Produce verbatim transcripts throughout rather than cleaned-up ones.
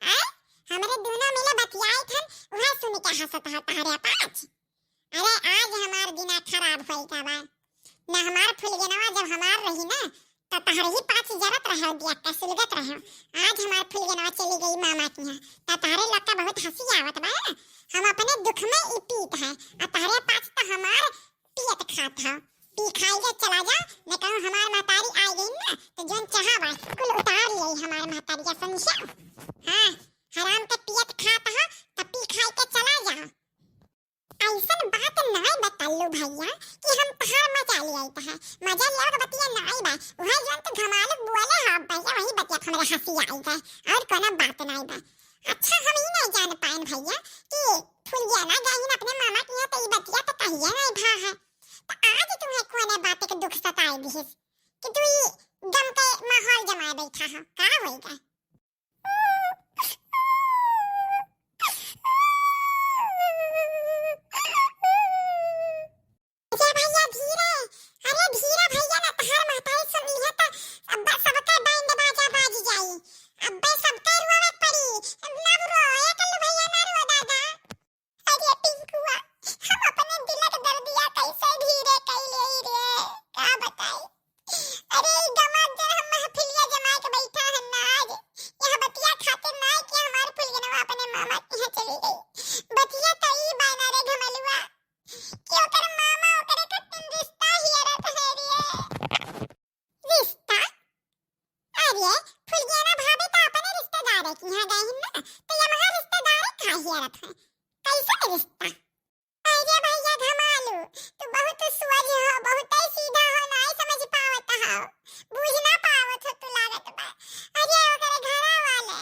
आय, हमरे दुनो मिले बतियाइत हन, उहे सुन के हँसत ह तहरे पाँच। अरे आज हमार दिना खराब होई का बा। न हमार फुलगेनवा जब हमार रही ना, त तहरे ही पाँच जरत रहे, दिया का सुलगत रहे। आज हमार फुलगेनवा चली गई मामा के यहाँ, त तहरे लोग का बहुत हँसी आवत बा। हम अपने दुख में ई पीत है, आ तहरे पाँच त हमार पियत खात ह। पी खाई के चला जा, न कहूँ हमार महतारी आ गई ना, त जौन चाहा बा कुल उतार ले हमार महतारिया, समझा? हाँ, हराम के पियत खात ह, त पी खाई के चला जा। ऐसन बात नाई बा कल्लू भैया कि हम तहार मजा लियाइत है। मजा लियावे के बतिया नाई बा। उहे जौन तू घमालू बोले हा भैया, वही बतिया पे हमरे हँसी आई है, और कोनो बात नाई बा। अच्छा, हम ई नाई जान पाएन भैया कि फुलगेना गहिन अपने मामा के यहाँ, त ई बतिया त कहिए नाई भा है। त आज तुम्हें कोने बात के दुख सताए दिहिस कि तू ई गम के माहौल जमाए बैठा हो, का होई गा? ए भैया धीरे, अरे धीरे भैया, ना तहार महतारी सुन ली है त अब्बे सबके बैंड बाजा बाज जाई, अब्बे सबके रोवे पड़ी। ना रो, ए कल्लू भैया ना रो दादा। अरे पिंकुआ, हम अपने दिलक दर्दिया कैसे धीरे कइ लेई रे, का बताई। अरे ई गमा जर हम महफिलिया जमाए के बैठा हन ना आज, यह बतिया खातिर ना कि हमार फुलगेनवा अपने मामा के यहाँ चली गई। बतिया त ई बा ना रे घमलुआ, कि ओकर मामा ओकरे खातिर रिश्ता हियरत है रे। रिश्ता? अरे, फुलगेना भाभी त अपने रिश्तेदारे के यहाँ गई है ना, त यमहा रिश्तेदारे का हियरत है? कैसन रिश्ता? अरे भैया घमालू, तू बहुत सोझ हो, बहुत ही सीधा हो, नाई समझ पावत हो, बूझ ना पावत हो तू लागत बा। अरे ओकरे घरा वाले,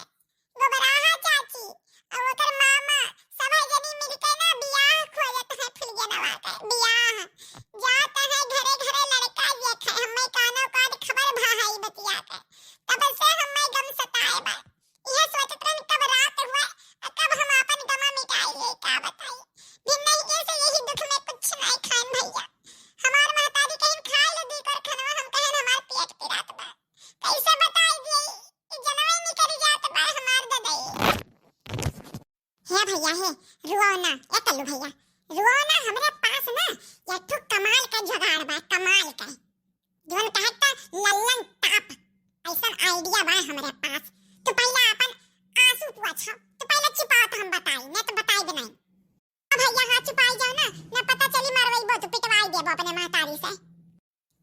गोबराहा चाची, और ओकर मामा, सबै जनी मिलके ना बियाह खोजत है फुलगेनवा के, बियाह। जात है घरे घरे लड़का देखे, हम्मे कानो कान खबर भा है ई बतिया के। तब से हम्मे गम सताए बा। इहे सोचत रहन कब रात हुआ, आ कब हम आपन गमा मिटाई ले, का बताई। भिन्नही से यही दुख में कुछ नाई खाएन भैया। हमार महतारी कहिन खाए ले दी कर खनवा, हम कहेन हमार पेट पिरात बा। कैसे बताई दी, ई जनवे निकल जात बा हमार ददई। हे भैया हे, रुआओ ना, ए कल्लू भैया, रुआओ ना, हमरे पास ना एक ठो कमाल का जुगाड़ बा, कमाल का। जौन कहे त लल्लन टाप, ऐसन idea बा हमरे पास। तू पहले आपन आंसू पोछो, तू पहले छिपाओ त हम बताई, नहीं तो बताई भी नहीं। अब भैया हाथ छिपाई जाओ ना, ना पता चली मरवैबो तो पिटवाई देबो अपने महतारी से।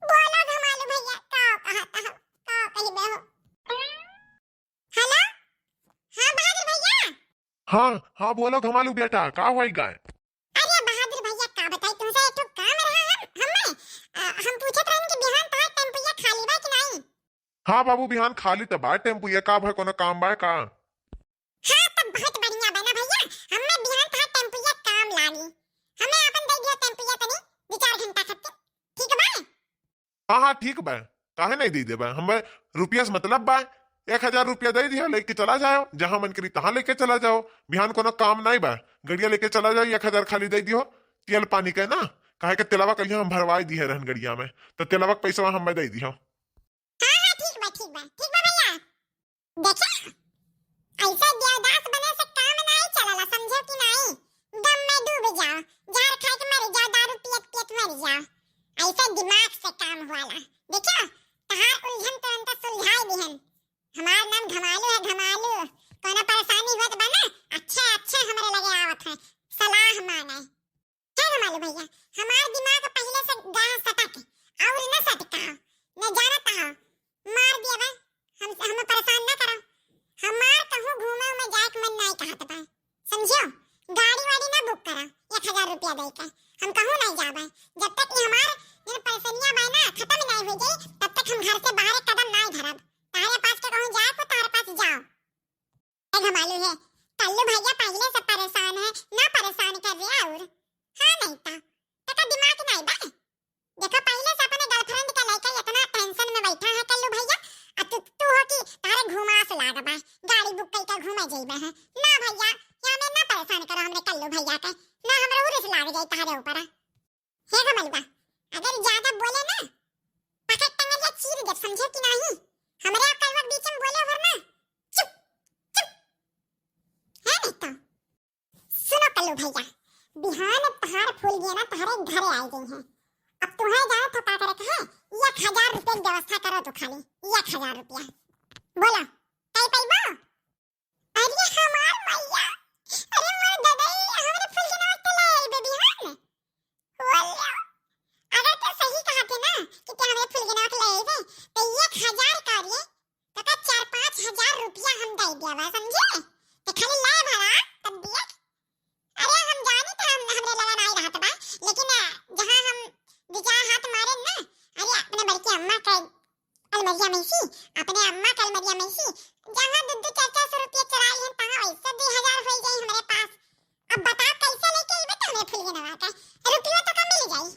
बोलो घमालू भैया, का कहत हो, का कहिबे हो? हेलो, हाँ बहादुर भैया। हाँ, हाँ, बोलो घमालू बेटा, का होई गाय? अरे बहादुर भैया, का बताई तुमसे, एक ठो काम रहा हम, हमें, अ, हम पूछत रहन कि बिहान तहार टेम्पुया खाली बा कि नाई? हाँ बाबू, बिहान खाली त बा टेम्पुया, का भा कोनो काम बा का? हाँ, तब बहुत बढ़िया बा ना भैया, हमें बिहान तहार टेम्पुया काम लागी, हमें आपन दे दियो टेम्पुया तनी दो चार घंटा खातिर, ठीक बा? हाँ, हाँ, ठीक बा, काहे नहीं दे देबा? हमें रुपया से मतलब बा, एक हजार रुपया दे दिया, लेके चला जाओ, जहाँ मन करी तहाँ लेके चला जाओ। बिहान कोनो काम नहीं बा, गड़िया लेके चला जाओ, एक हजार खाली दे दियो, तेल पानी के ना, काहे के तेलवा कल हम भरवाई दिए रहन गड़िया में, तो तेलवा के पैसवा हमें दे दियो। हाँ, हाँ, ठीक बा, ठीक बा, ठीक बा भैया। देखा, ऐसे देवदास बने से काम नाई चलला, समझो कि नाई? गम में डूब जाओ, जहर खाए के मर जाओ, दारू पियत पियत मर जाओ। ऐसे दिमाग से काम होला। देखा, तहार उलझन तुरंत सुलझाई दिहन। हमार नाम घमालू है, घमालू। कोनो परेशानी होत बा ना, अच्छे अच्छे हमरे लगे आवत है, सलाह माने। हे घमालू भैया, हमार दिमाग पहिले से गया सटक, और न सटकाओ, न जानत हो, मार दिया बा, हम, हमें परेशान ना करो। हमार कहूँ घूमे उमे जाए के मन नहीं कहत बा, समझियो? गाड़ी वाड़ी ना बुक करो, एक हजार रुपया दे के हम कहूँ नहीं जाबे। जब तक ये हमार जन परेशानियाँ बा ना खत्म नहीं हो जाई, तब तक हम घर से बाहर एक कदम नहीं धरब। तारे पास के कहूँ जाए को तारे पास जाओ। ए घमालू है, कल्लू भैया पहिले से परेशान है, ना परेशान कर रहे और। हाँ नहीं तो, तका दिमाग नहीं बा। देखो पहिले से अपने गर्लफ्रेंड के लेके इतना टेंशन में बैठा है कल्लू भैया, आ तू, तू हो कि तारे घुमास लाग बा, गाड़ी बुक करके घूमे जइबे है। ना भैया, यहाँ में ना परेशान करो हमरे कल्लू भैया के, ना हमरे उरिस लाग जाई तारे ऊपर। हे घमलुआ, अगर ज्यादा बोले ना, पकड़ टंगरिया चीर देब, समझे कि नाही? हमरे आप कलवा के बीच में बोले हो ना, चुप, चुप। तो भैया, बिहान तहार फूल गेना तहरे घरे आई गई है। अब तुम्हें जानो तो का करे के है, एक हजार रुपया के व्यवस्था करो तो खाली, एक हजार रुपया। बोलो, कई पैबो? अरे हमार मैया, अरे मोर ददई, हमरे फूल गेना तो ले आई बेबी, हाँ? बोलो, अगर तो सही कहा थे ना कि ते हमरे फूल गेना के ले आइबे, तो एक हजार का रे, तो का चार पाँच हजार रुपया हम दे देबा, समझे? तो खाली ले भरा, तब दिए। अरे हम जानी तो हम, हमरे लगा नहीं रहत बा, लेकिन, अ, जहाँ हम दो चार हाथ मारे ना, अरे अपने बड़की अम्मा के अलमरिया में से, अपने अम्मा के अलमरिया में से, जहाँ दो दो चार चार सौ रुपया चुराई है, तहाँ वैसे दो हजार हो जाई हमरे पास। अब बताओ कैसे लेके अइबे तो हमें फूल गेनवा के, रुपया तो कम मिल जाई।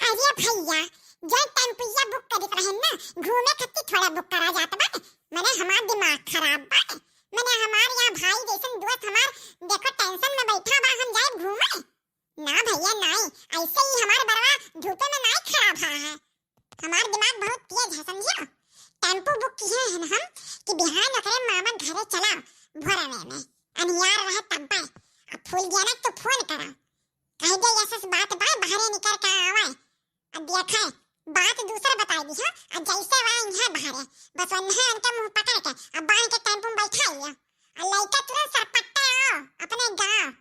अरे भैया, जो टेम्पुया बुक करित रहन ना, घूमे खातिर थोड़ा बुक करा जात बा। मने हमार दिमाग खराब बा। मने हमार यहाँ भाई जैसन दोस्त हमार, देखो टेंशन में बैठा बा, हम जाए घूमे? ना भैया नाई, ऐसे ही हमार बरवा धूपे में नाई खड़ा भा है। हमार दिमाग बहुत तेज है, समझियो। टेम्पू बुक किए हैं हम कि बिहान ओकरे मामा घरे चला, भोरवे में अनियार रहे तब्बे। अब फूल गेना तो फोन करा, कह दे ऐसे बात बा, बाहरे निकल के आवे। अब देखे, बात दूसरा बताई दी, हाँ? अब जैसे वह यहाँ बाहरे, बस वन्हे उनके मुंह पकड़ के, अब बांध के टेम्पू में बैठा लिया। और लइका तुरंत सरपट्टे आओ, अपने गाँव।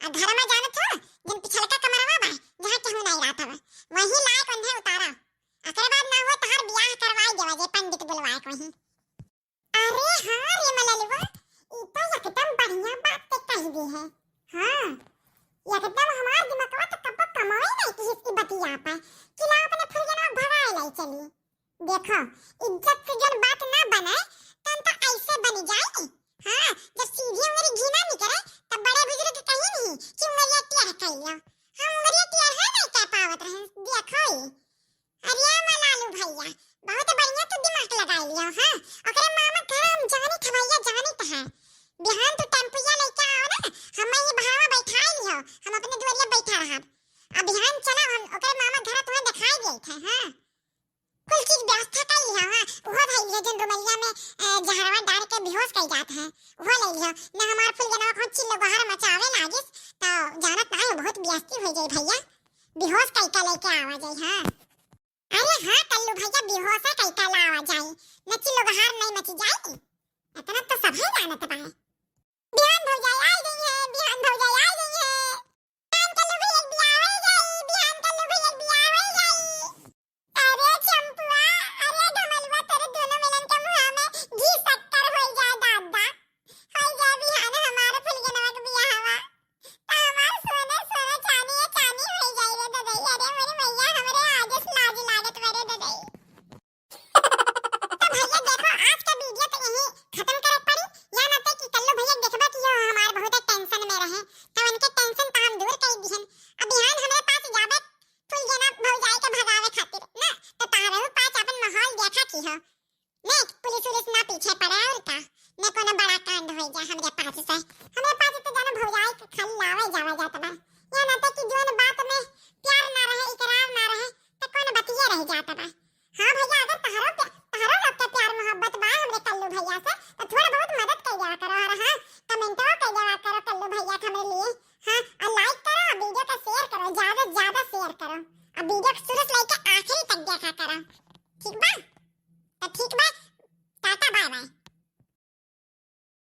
आ घर में जानत हो, जन पिछलका कमरवा बा, जहाँ केहू नहीं रहत हवे, वहीं लायक उन्हें उतारा। ओकरे बाद ना हुआ तहार बियाह करवाई देवा जे पंडित बुलवाए के वहीं। अरे हाँ रे मललवा, ई तो एकदम बढ़िया बात ते कह दी है। हाँ, एकदम हमार दिमागवा तो कब कमाई नहीं की इसकी बतिया पे, कि ला अपने फुलगनवा भगाए लाई चली। देखो, इज्जत से जन बात ना बने, तन तो ऐसे बन जाए। हाँ, जब सीधी उंगली घी ना निकले, तब बड़े बुजुर्ग कहीं नहीं कि उंगलिया टेढ़ कर लियो। हम उंगलिया टेढ़ है नहीं कर पावत रहे, देखो ही। अरे मलालू भैया, बहुत बढ़िया तू दिमाग लगा लियो, हाँ। ओकरे मामा घर हम जानित है भैया, जानित है। बिहान तू टेम्पुया लेके आओ ना, हम ये बहरवा बैठा लियो, हम अपने दुआरिया बैठा रहब। अब बिहान चला, हम ओकरे मामा घर तुम्हें दिखाई देत है, हाँ। कुल चीज व्यवस्था कर लिया, हाँ। उहो भाई लियो जन रुमलिया में, अ, जहरवा डाल के बेहोश कर जात है, उहो ले लियो। न हमार फुलगनवा कौन चिल्लो गहर मचावे लागिस, तो जानत ना है, बहुत बेइज्जती हो जाई भैया। बेहोश कई का लेके आवा जाई, हाँ। अरे हाँ, कल्लू भैया, बेहोश है कई का लावा जाई, न चिल्लो गहर नहीं मची जाई। इतना तो सब ही जानत बा। बिहान भौजाई आई गई है, बिहान भौजाई आई गई है। बिहान कल्लू भैया बियाह हो जाई, बिहान कल्लू भैया बियाह हो जाई। अरे चंपुआ, अरे धमलुआ, तेरे दोनों मिलन के मुँह में घी शक्कर हो जाए दादा। हो जाए बिहान हमारे फुलगनवा के बियाहवा। तो हमार सोने सोना, चानी ये चानी हो जाए रे ददई। अरे मोरी मैया, हमरे आज लाज लागत बा रे ददई। तो भैया देखो, आज का वीडियो तो यहीं खत्म करे पड़ी। या ना तो कि कल्लू भैया देखबा कि यो हमार बहुत टेंशन में रहे, तो उनके टेंशन तो हम दूर कर दिहन। अब बिहान हमरे पास जाबे फुलगेना भौजाई के भगावे खातिर ना, तो तारहु पास अपन माहौल देखा की हो। ने पुलिस उलिस ना पीछे पड़े और का, ने कोनो बड़ा कांड हो जाए हमरे पास से। हमरे पास तो जानो भौजाई के खाली लावे जावा जात बा। या ना तो कि जोन बात में प्यार ना रहे, इकरार ना रहे, तो कोनो बतिये रह जात बा। हाँ भैया, अगर तहरो प्या-, तहरो लोग के प्यार मोहब्बत बा हमरे कल्लू भैया से, तो थोड़ा बहुत मदद कर देवा करो। और हाँ, कमेंटवा कर देवा करो कल्लू भैया के हमरे लिए।